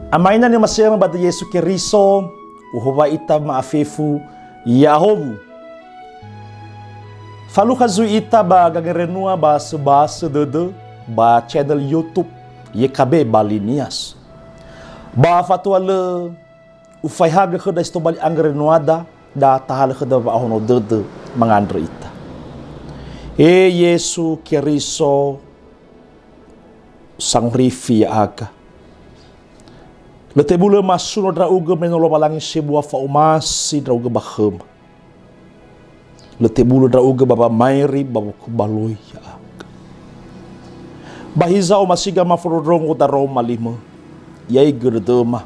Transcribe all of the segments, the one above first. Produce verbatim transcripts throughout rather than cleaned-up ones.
Ama ina ni'omasi'öma ba döi Yesu Keriso, uhowa ita ma'afefu ya'ahowu. Falukha zui ita ba gangerenua ba söbasö dödö ba channel YouTube Y K B Bali Nias. Ba fatua lö ufaehagö khöda si tobali angerenuada, da tahalö khöda wa'ahono dödö mangandrö ita. E Yesu Keriso, Sangorifi ya'aga. Lö tebulö masuno ndra'ugö me no Lowalangi sebua fa'omasi ndra'ugö ba khöma. Lö tebulö ndra'ugö ba wamaeri ba wokubaloi ya'aga. Ba hiza omasiga mafondrondrongo daroma limö. Yaigö dödöma.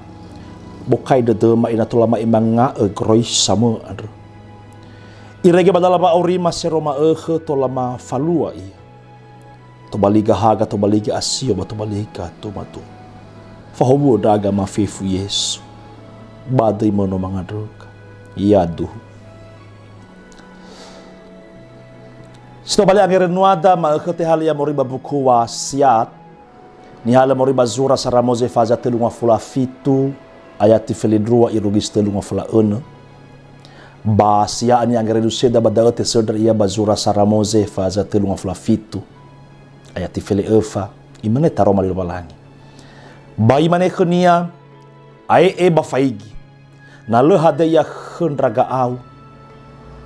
Bokai dödöma ina tola ma'emanga'ö goroisamö andrö. Irege ba dala wa'aurima sero ma'ökhö tola mafalua ia. Tobali gahaga, tobali ga'asio, ba tobali gatumatu. Fahowu'ö ndra'aga mafefu Yesu. Ba döi möno mangandröga. Yaduhu. Si tobali angerenuada ma'ökhö tehalö ia moroi ba buku Wasiat. Nihalö moroi ba zura Saramoze faza tölu ngafulu a fitu, ayati felendrua irugi si tölu ngafulu a önö. Ba si ya'ia ni'angereruseda ba da'ö tesöndra ia ba zura Saramoze faza tölu ngafulu a fitu, ayati fele öfa, imane taroma li Lowalangi. Ba imane khönia, "Ae'e ba faigi, na lö hadia ia khö ndra ga'au,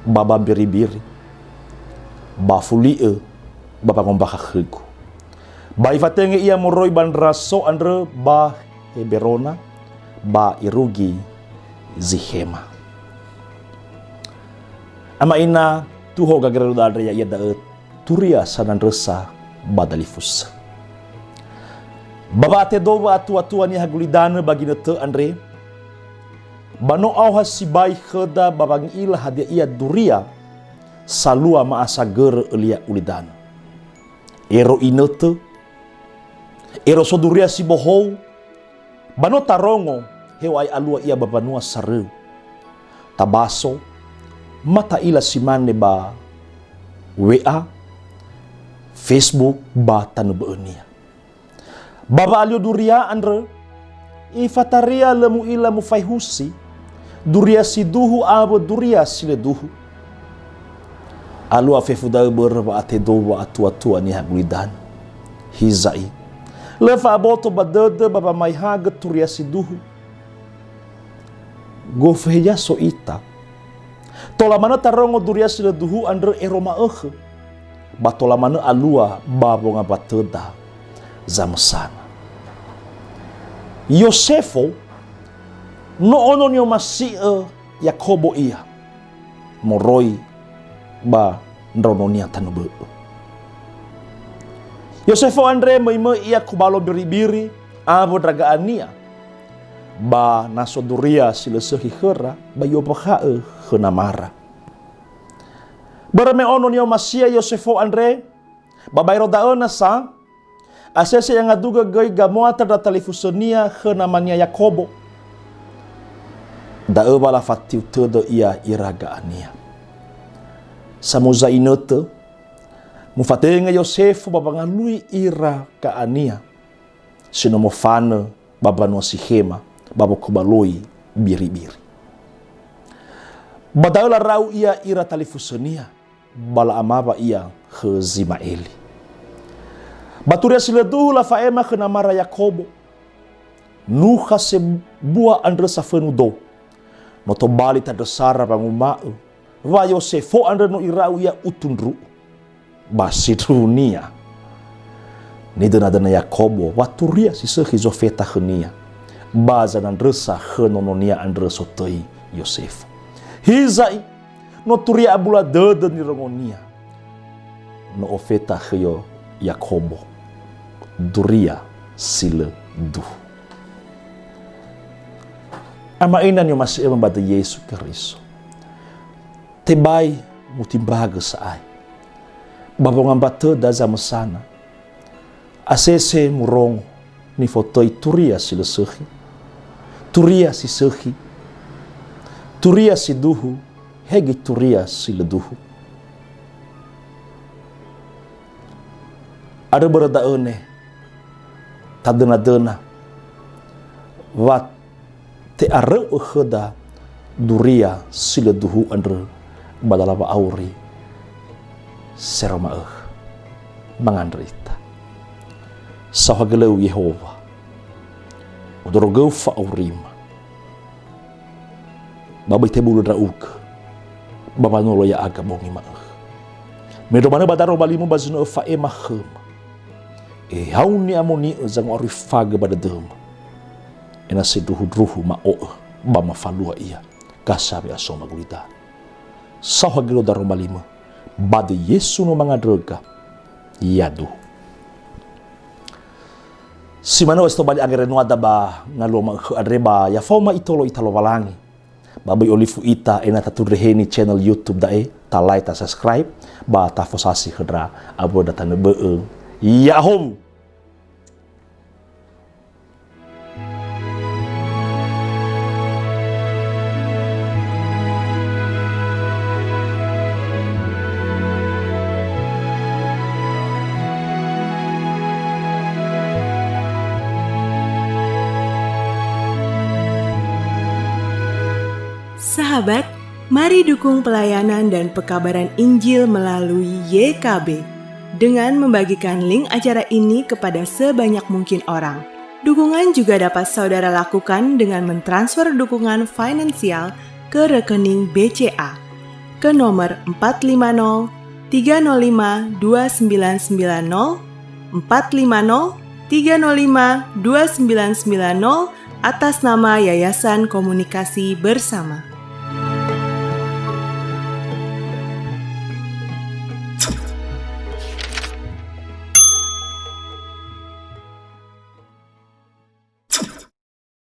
ba ba mbiribiri, ba fuli'ö, ba wangombakha khögu." Ba ifatenge ia moroi ba ndraso andrö ba Heberona, ba irugi Zikhema. Ama ina, tuho gagereruda andre ya'ia da'ö turia sanandrösa ba dalifusö. Ba wa'atedou wa'atuatua niha gulidanö ba ginötö andre, ba no aoha sibai khöda ba wangi'ila hadia ia duria salua ma'asagörö ölia ulidanö. Ero inötö, ero so duria si bohou, ba no tarongo heŵa'ae alua ia ba mbanua saröu. Tabaso, ma ta'ila si mane ba W A, Facebook, ba tanö bö'önia. Ba wa'alio duria andrö, ifataria lö mu'ila mufaehusi, duria si duhu awö duria si lö duhu. Alua fefu da'ö börö wa'atedou wa'atuatua niha gulidanö. Hiza'i, lö fa'aboto ba dödö ba wamaehagö turia si duhu. Gofu heya so ita. Tola manö tarongo duria si lö duhu andrö ero ma'ökhö. Ba tola manö alua ba wongambatöda zamösana. Yosefo no ono ni'omasi'ö Yakobo ia, moroi ba ndraononia tanö bö'ö. Yosefo andre möimöi ia kubalo biribiri awö ndraga'ania, ba na so duria si lö sökhi khöra, ba i'ombakha'ö khö namara. Börö me ono ni'omasi'ö Yosefo andre, ba baero da'ö nasa, asese i'angadugö göi gamoata ndra talifusönia khö namania Yakobo. Da'ö wa lafatiu tödö ia ira ga'ania. Samuza inötö, mufatenge Yosefo ba wangalui ira ga'ania si no mofanö ba mbanua Sikhema, ba wokubaloi biribiri. Ba da'ö lara'u ia ira talifusönia, ba la'amawa ia khö Zima'eli. Ba turia si lö duhu lafa'ema khö namara Yakobo. Nukha sebua andrö safönu do. No tobali tandrösara wanguma'ö, wa Yosefo andrö no ira'u ia utu ndru'u. Ba sindruhunia, nidönadöna Yakobo wa turia si sökhi zofeta khönia, ba zanandrösa khö nononia andrö sotöi Yosefo. Hiza'i, no turia abula dödö nirongonia, no ofeta khö Yo-, Yakobo duria si lö duhu. Ama ina ni'omasi'öma ba döi Yesu Keriso. Tebai mutimbagö sa'ae. Ba wongambatöda zamösana. Asese murongo nifotöi turia si lö sökhi. Turia si sökhi. Turia si duhu, he göi turia si lö duhu. Andrö börö da'ö ne, tadönadöna, wa te'aröu'ö khöda duria si lö duhu andrö ba dala wa'auri seroma ökhö. Mangandrö ita. Saohagölöu Yehowa, odorogöu fa'aurima. Ba böi tebulö ndra'ugö ba wanolo ya'aga bongi ma'ökhö. Mendro manö ba daroma limö ba zi no öfa'ema khöma. Ehau ni'amoni'ö zango'arui fagö ba dödöma. Ena'ö sindruhundruhu ma'o'ö ba mafalua ia, gasawe asoma gulidanö. Saohagölöu daroma limö, ba döi Yesu no mangandröga, yaduhu. Si manö wa si tobali angerenuada ba ngalua ma'ökhö andre ba ya faoma itolo ita Lowalangi. Ba böi olifu ita ena'ö tatundreheni channel YouTube da'e, ta like, ta subscribe, ba tafosasi khö ndra awö ndra tanö bö'ö. Ya'ahowu! Sahabat, mari dukung pelayanan dan pekabaran Injil melalui Y K B dengan membagikan link acara ini kepada sebanyak mungkin orang. Dukungan juga dapat saudara lakukan dengan mentransfer dukungan finansial ke rekening B C A ke nomor empat lima nol tiga nol lima dua sembilan sembilan nol, empat lima nol tiga nol lima dua sembilan sembilan nol, atas nama Yayasan Komunikasi Bersama.